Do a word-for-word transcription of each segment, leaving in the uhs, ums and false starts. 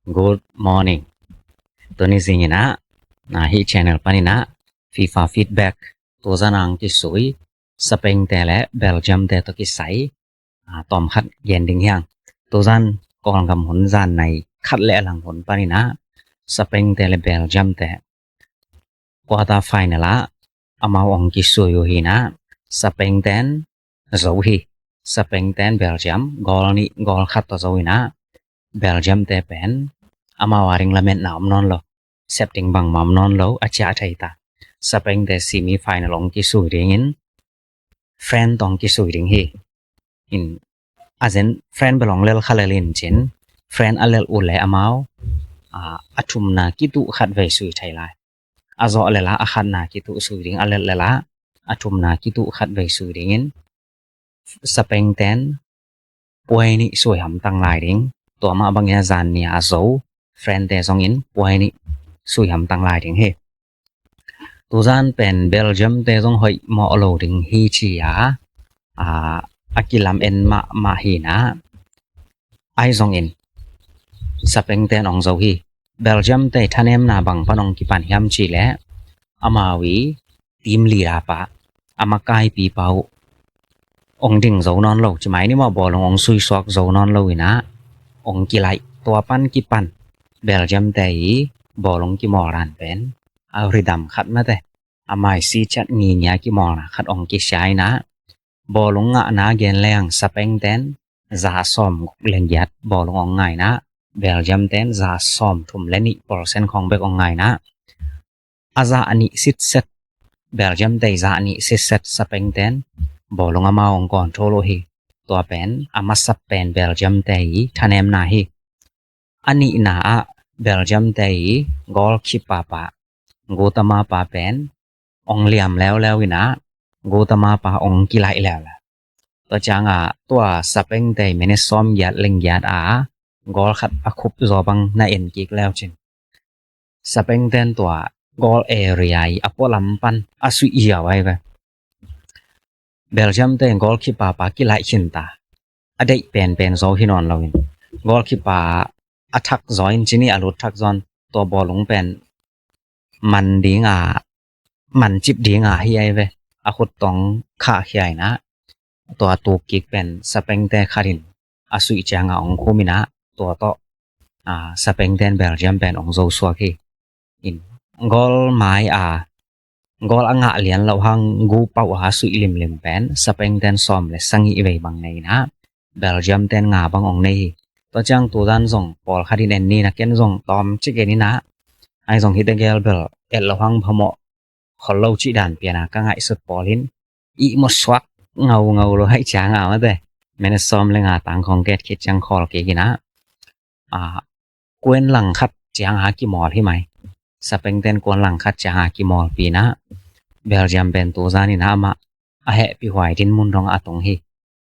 Good morning. Tuni zingin ah, na hih channel panin ah FIFA feedback tuzan a hong kisui Spain te le Belgium te tawh kisai, ah, tawm khat gen ding hi hang. Tuzan Kawlgam hun zan nai khat le a lang hun panin ah Spain te le Belgium te quarter final ah amau hong kisui uh hi in ah, Spain ten zo hi. Spain ten Belgium goal nih goal khat tawh zo in ah, Belgium te pen amau a ding lametna om nawn lo, sep ding bangmah om nawn lo, a ciah thei ta. Spain te semi final hong kisui dingin France tawh hong kisui ding hi. In a zen France bel hong lel kha lel in cin, France a lel uh le amau, ah, a thumna kituh khat vei sui thei lai. A zawh lel ah a khatna kituh sui ding, a lel lel ah a thumna kituh khat vei sui dingin Spain ten puai nih sui hamtang lai ding. Tua mah bangin a zan nih a zo France te zongin puai nih sui hamtang lai ding hi. Tuzan pen Belgium te zong hoih mawh lo ding hi ci a, ah, a kilamen mahmah hi in ah, ahi zongin Spain ten hong zo hi. Belgium te thanemna bang pan hong kipan hiam cih leh, amau i team leader pa, a makaipi pa uh hong ding zo nawn lo, ci mai ni maw, bawlung hong suisuak zo nawn lo in ah hong kilaih. Tua pan kipan Belgium te i bawlung kimawl dan pen a ridam khat mate, a maisi ciat ngingia kimawlna khat hong kisia in ah, bawlung ngahna gen leng Spain ten za sawm guk le giat bawlung hong ngah in ah, Belgium ten za sawm thum le nih percent khawng bek hong ngah in ah, a zah nih sitset, Belgium te i zah nih sitset Spain ten bawlung amau hong control uh hi. Tua pen a masa pen Belgium te i thanemna hi. A nihna ah Belgium te i goalkeeper pa, Guttama pa pen hong liam leuleu in ah, Guttama pa hong kilaih leuleu. Tua ciangah tua Spain te i minute sawm giat leng giat a goal khat a khup zaw bang na en kik leu cin, Spain ten tua goal area i a pualam pan a suih ziau ai ve. Belgium te goalkeeper pa kilaih khin ta. A deih penpen zaw hi nawn lo in, goalkeeper a thak zaw in, ci ni, a lut thak zaw in, tua bawlung pen man ding a, man cip ding a hi ai ve. A khut tawh hong khahkhia in ah, tua tuk kik pen Spain te khat in a suih ciangah hong khum in ah, tua tawh, ah, Spain ten Belgium pen hong zo suak hi. In goal mai a, goal a ngah lian loh hang gu pauh a suih limlim pen Spain ten sawm le sagih vei bang nei in ah, Belgium ten nga bang hong nei hi. Tua ciang tuzan zong pawlkhat in en ni, na ken zong tawm cik en in ah, ahi zong hihte gel bel et loh hang phamawh khol lo cih dan pian a ka ngaihsut pawl in, ihmawh suak ngaungau lo, ahi ciangah mate, minute sawm le nga tang khawng ka et khit ciang khawl kik in ah, ah, kuan lang khat ciang a kimawl hi mai. Spain ten kuan lang khat ciang a kimawlpi in ah, Belgium pen tuzan in ah amah a hehpih huai dinmun dong a tung hi.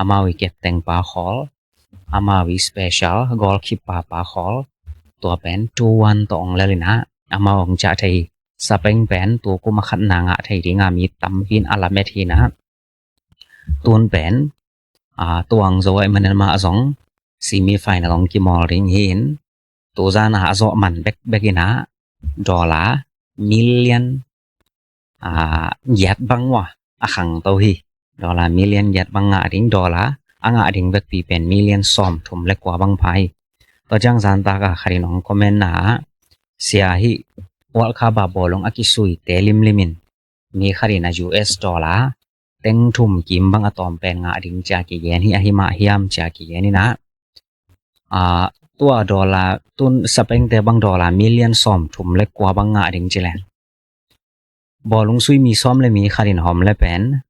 Amau i captain pa khawl, amau i special goalkeeper pa khawl, tua pen two one tawh hong lel in ah amau hong ciah thei hi. Spain pen tu kum a khatna ngah thei ding a mi tampi in a lamet hi in ah, tun pen, ah, tua hong zo ahih manin amah zong semi final hong kimawl ding hi in, tuzan a a zawh man bekbek in ah dollar million, ah, giat bang uh a khangto hi. Dollar million giat bang ngah ding, dollar a ngah ding vekpi pen million sawm thum le kua bang pha hi. Tua ciang zantak a khat in hong comment na ah, sia, hih World Cup a bawlung a kisuite limlim in mi khat in a U S dollar teng thum kim bang a tawm pen ngah ding ci a kigen hi, ahi mah hiam ci a kigen in ah, ah, tua dollar, tun Spain te bang dollar million sawm thum le kua bang ngah ding ci leng, bawlung sui mi sawm le mi khat in hawm le pen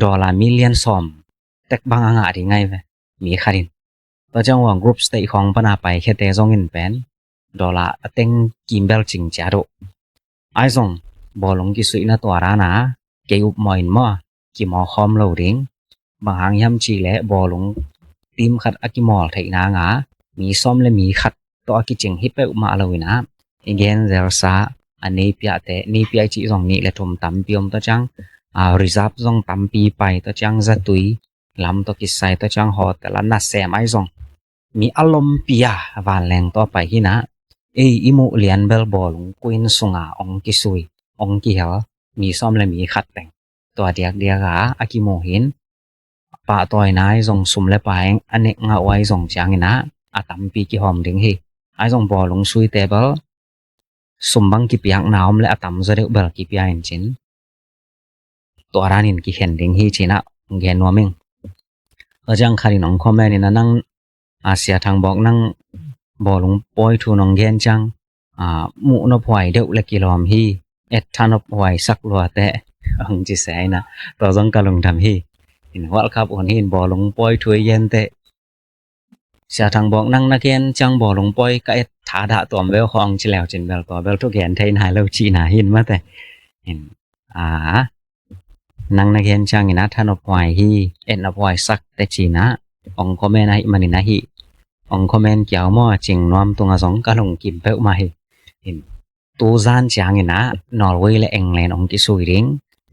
dollar million sawm tek bang a ngah ding ai ve, mi khat in. Tua ciang ua group stage khawng pan a paikhiate zong in pen dollar a teng kim bel cing ciat uh. Ahi zong bawlung kisuihna tua dan a kei upmawh in maw, kimawl khawm lo ding. Bang hang hiam cih leh bawlung team khat a kimawl theih nang a mi sawm le mi khat tawh a kicing hi peuhmah lo in ah, i gen zelsa, a neipiahte, neipiah i cih zong nih le thum tampi om, tua ciang, ah, reserve zong tampi pai, tua ciang zatui lam tawh kisai, tua ciang hotel a nasem ahi zong mi a lompi a vanleng tawh pai hi na, ei i muh lian bel bawlung kuin sunga ong kisui, ong kihel mi sawm le mi khat teng. Tua diakdiak a a kimu hi in, pahtawina ahi zong sum le pai a nek ngah uh ahi zong ciangin ah a tampi kihawm ding hi. Ahi zong bawlung suite bel sum bang kipiakna om le a tamzaw deuh bel kipia in cin, tua danin kikhen ding hi ci-in ah gen nuam ing. Tua ciang khat in ong comment in ah, nang a, Sia Thang Bawk, nang bawlung pawi thu nong gen ciang, a, muh nop huai deuh le kilawm hi, et tha nop huai sak lua teh, ong ci se in ah, tua zong ka lungdam hi. In World Cup hun hi in bawlung pawi thu i gen teh, Sia Thang Bawk, nang na gen ciang bawlung pawi ka et tha dah tuam veu kho, ong ci leu cin bel tua bel thu gen thei nai lo cihna hi in mate. In, a, nang na gen ciangin ah tha nop huai hi, et nop huai sak teh ci-in ah ong comment ahih manin ahi, ong comment kiau maw, cing nuam tung ah zong ka lungkim peuhmah hi. In, tuzan ciangin ah Norway le England ong kisui ding,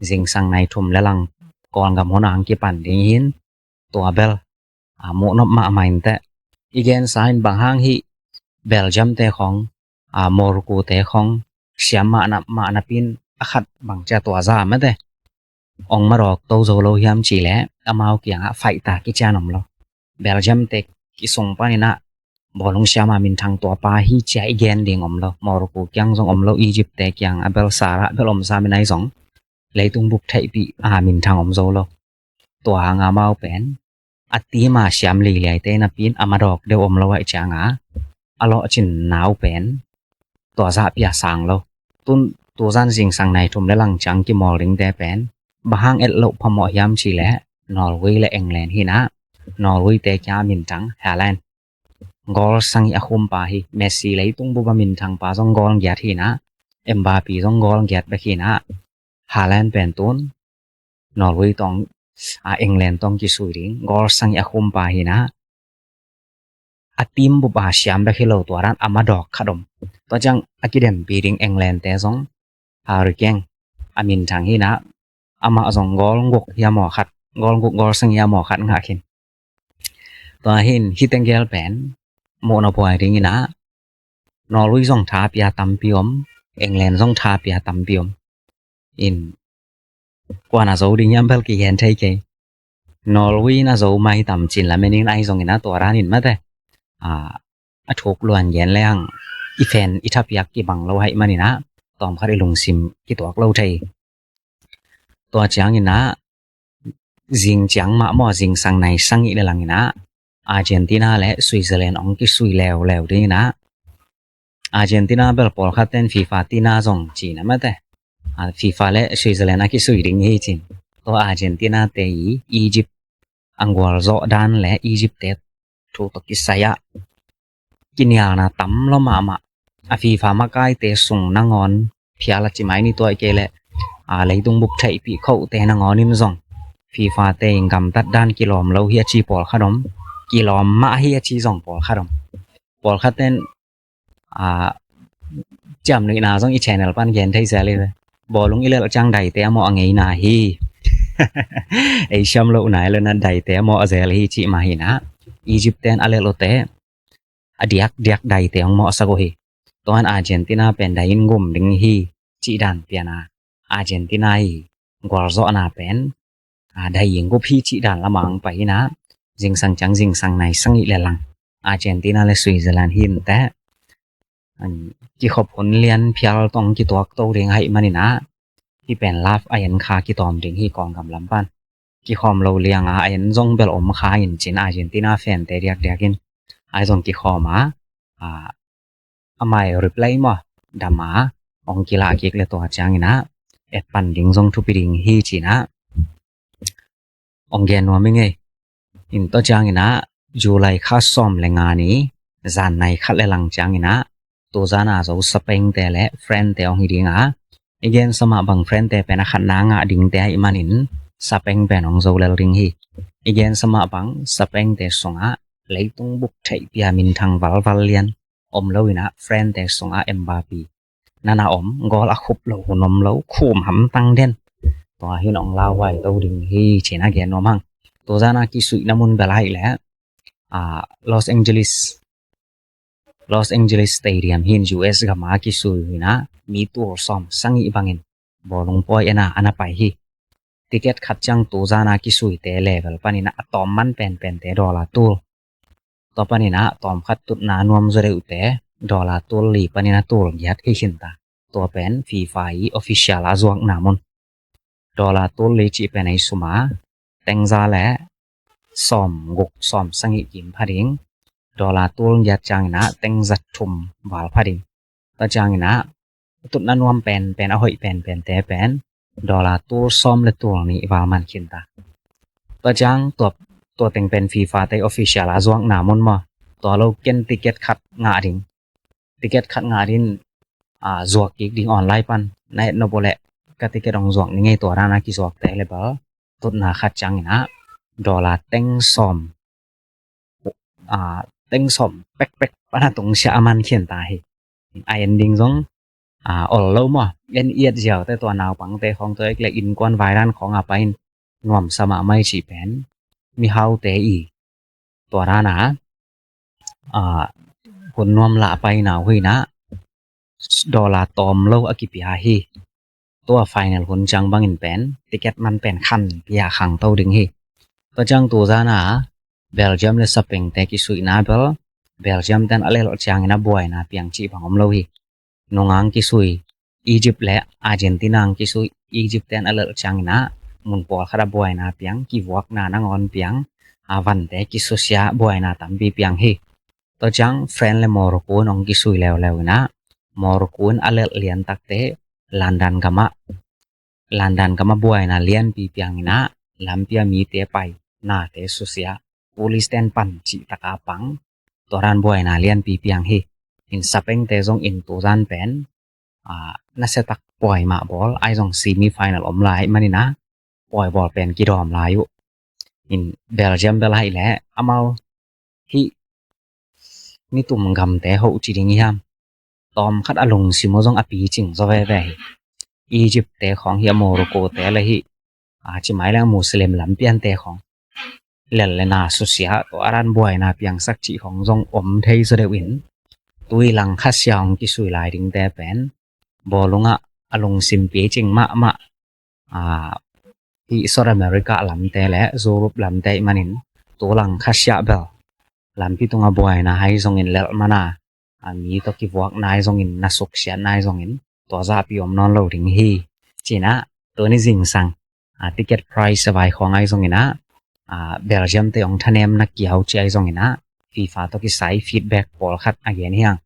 zingsang nai thum le lang Kawlgam hun ah ong kipan ding hi in, tua bel, a, muh nop mahmah in teh. I gensa in bang hang hih Belgium te khong, a, Morocco te khong siam mahmah, mahmah napi in a khat bang cia tua zah mate, ong madawk to zo lo hiam cih leh amau kiangah faihta kician om lo. Belgium te kisung panin ah bawlung siam a minthang tua pa hi cia i gen ding om lo. Morocco kiang zong om lo, Egypt te kiang a bel Sarah bel om sam in ahi zong, leitung bup theihpih a minthang om zo lo. Tua hang a amau pen a team a siam liliaite napi in a madawk deuh om lo ahih ciang a, a lawhcinna uh pen tua zah pia sang lo. Tun, tuzan zingsang nai thum le lang ciang kimawl dingte pen bang hang et loh phamawh hiam cih leh Norway le England hi in ah, Norway te kiang a minthang Haaland, goal sagih a khum pa hi. Messi, leitung bup a minthang pa zong goal giat hi in ah, Mbappe zong goal giat bek hi in ah, Haaland pen tun Norway tawh, a, England tawh kisui ding, goal sagih a khum pa hi in ah, a team bup a siam bek hi lo, tua dan a madawk khat om. Tua ciang a kidempi ding England te zong Harry Kane a minthang hi in ah, amah zong goal guk hiam aw khat, goal guk, goal sagih hiam aw khat ngah khin. Tua hi in hih teng gel pen muh nop huai ding in ah, Norway zong tha pia tampi om, England zong tha pia tampi om. In, kuan a zo ding hiam bel kigen thei kei. Norway in a zo mai tam cin lamen in ahi zongin ah tua danin mate, a, a thuk luan gen leng i fan i thapiak kibang lo ahih manin ah tawmkhat i lungsim kituak lo thei. Tua ciangin ah zing ciang mah maw, zingsang nai sagih le langin ah Argentina le Switzerland ong kisui leuleu ding in ah, Argentina bel pawlkhat ten FIFA tina zong ci-in ah mate, a, FIFA le Switzerland a kisui ding hi ci-in, tua Argentina te i Egypt a gualzawh dan le Egypt te thu tawh kisai ah kinialna tam lo mahmah. A FIFA makaite sung nangawn phial a ci mai ni, tua ahih kei leh, a, leitung bup theihpih khote nangawn in zong FIFA te in gamtat dan kilawm lo hi a ci pawlkhat om, kilawm mah hi a ci zong pawlkhat om. Pawlkhat ten, a, ciamnuihna zong i channel pan gen thei zel hi ve. Bawlung i lelh ciang daite a mawh a ngeina hi. Ei siam lohna i lelhna daite a mawh a zel hi cih mah hi in ah, Egypt ten a lelh uh teh a diakdiak daite ong mawhsak uh hi. Tua in Argentina pen dai in gum ding hi cih dan pian a, Argentina i gualzawhna pen, a, dai in gup hi cih dan lamah ong pai in ah, zingsang ciang zingsang nai sagih le lang Argentina le Switzerland hi in teh. Kikhop hun lian phial tawh kituak to ding ahih manin ah, hih pen live a en kha kitawm ding hi Kawlgam lam pan. Kikhawm lo liang a en zong bel om kha in cin, Argentina fan te diakdiak in ahi zong kikhawm a, a, amah i replay maw, dam a ong kilah kik le tua ciangin ah et pan ding zong thupi ding hi ci-in ah ong gen nuam ing ei. In tua ciangin ah July kha sawm le nga ni, zan nai khat le lang ciangin ah, tuzan a zo Spain te le France te ong hi ding a, i gensa mah bang France te pen a khatna ngah dingte ahih manin Spain pen ong zo lel ding hi. I gensa mah bang Spain te sungah leitung bup theihpih a minthang valval lian om lo in ah, France te sungah Mbappe nana om, goal a khup loh hun om lo, khum hamtang den. Tua hi in ong lauhuai to ding hi ci-in ah gen nuam hang. Tuzan a kisuihna mun bel ahih leh, ah, Los Angeles Los Angeles Stadium hi in, U S gam a kisui hi in ah, mi tul sawm sagih bangin bawlung pawi en a ana pai hi. Ticket khat ciang tuzan a kisuite level panin ah a tawm man penpente dollar tul, tua panin ah tawm khat tutna nuam zaw deuhte dollar tul li panin ah tul giat hi khin ta. Tua pen FIFA i official a zuakna mun. Dollar tul li cih pen ei sum a teng za le sawm guk sawm sagih kim pha ding. Dollar tul giat ciangin ah teng za thum val pha ding. Tua ciangin ah tutna nuam penpen, a hoih penpente pen dollar tul sawm le tul nih val man khin ta. Tua ciang tua, tua teng pen FIFA te official a zuakna mun maw. Tua lo ken ticket khat ngah ding. Ticket khat ngah ding, ah, zuak kik ding online pan. Na et nop uh leh ka ticket hong zuak ni ngei, tua dan a kizuakte le bel tutna khat ciangin ah dollar teng sawm, ah, teng sawm pekpek pan a tungsiah a man khin ta hi. A en ding zong, ah, ol lo maw. En i et ziaute, tua naupangte khawng, tua ek le innkuan vaidan khawng a pai in nuamsa mahmah i cih pen mihaute i tua dan a, ah, hun nuam lah a paina uh hi in ah dollar tawm lo a kipia hi. Tua final hun ciang bangin pen ticket man pen khanpi a khangto ding hi. Tua ciang tuzan a Belgium le Spain te kisuihna bel, Belgium ten a lelh ciangin a buaina piang cih bang om lo hi. Nung a kisui Egypt le Argentina a kisui, Egypt ten a lelh ciangin ah mun pawlkhat a buaina piang, kivuakna nangawn piang, a vante kisusia, buaina tampi piang hi. Tua ciang France le Morocco in hong kisui leuleu in ah, Morocco in a lelh liantakte London gam ah, London gam ah buaina lianpi piang in ah, lampi a mite pai, nate susia, police ten pan cih tak a pang, tua dan buaina lianpi piang hi. In Spain te zong in tuzan pen, ah, nasia tak puai mah bawl, ahi zong semi final om lai manin ah, puai bawl pen kidawm lai uh. In Belgium bel ahih leh amau hih nitum gamte hoh ci ding hiam, tawm khat a lungsim uh zong a picing zaw veve hi. Egypt te khawng hi, a Morocco te le hih, a, ci mai leng Muslim lam piante khawng lel le na susia, tua a dan buaina piangsak cih khawng zong om thei zaw deuh in, tui lang khasia hong kisui lai dingte pen bawlung ah a lungsim picing mahmah, a, hih South America lamte le Europe lamte ih manin, tu lang khasia bel lampi tungah buaina ahi zongin, lelh man a, a, mi tawh kivuakna ahi zongin, na suksiatna ahi zongin, tua zahpi om nawn lo ding hi. Ci in ah, tuni zingsang, a, ticket price a vai khawng ahi zongin ah, a, Belgium te hong thanemna kiau ci ahi zongin ah, FIFA tawh kisai feedback pawlkhat a gen hi hang.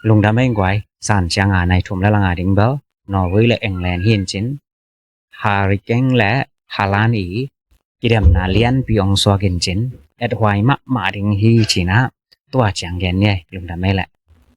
Lungdam ei guai, zan ciang a nai thum le lang a ding bel Norway le England hi in cin, Harry Kane le Haaland i kidemna lianpi hong suak in cin, ethuai mahmah ding hi ci in ah, tua ciang gen ni ei, lungdam ei leh.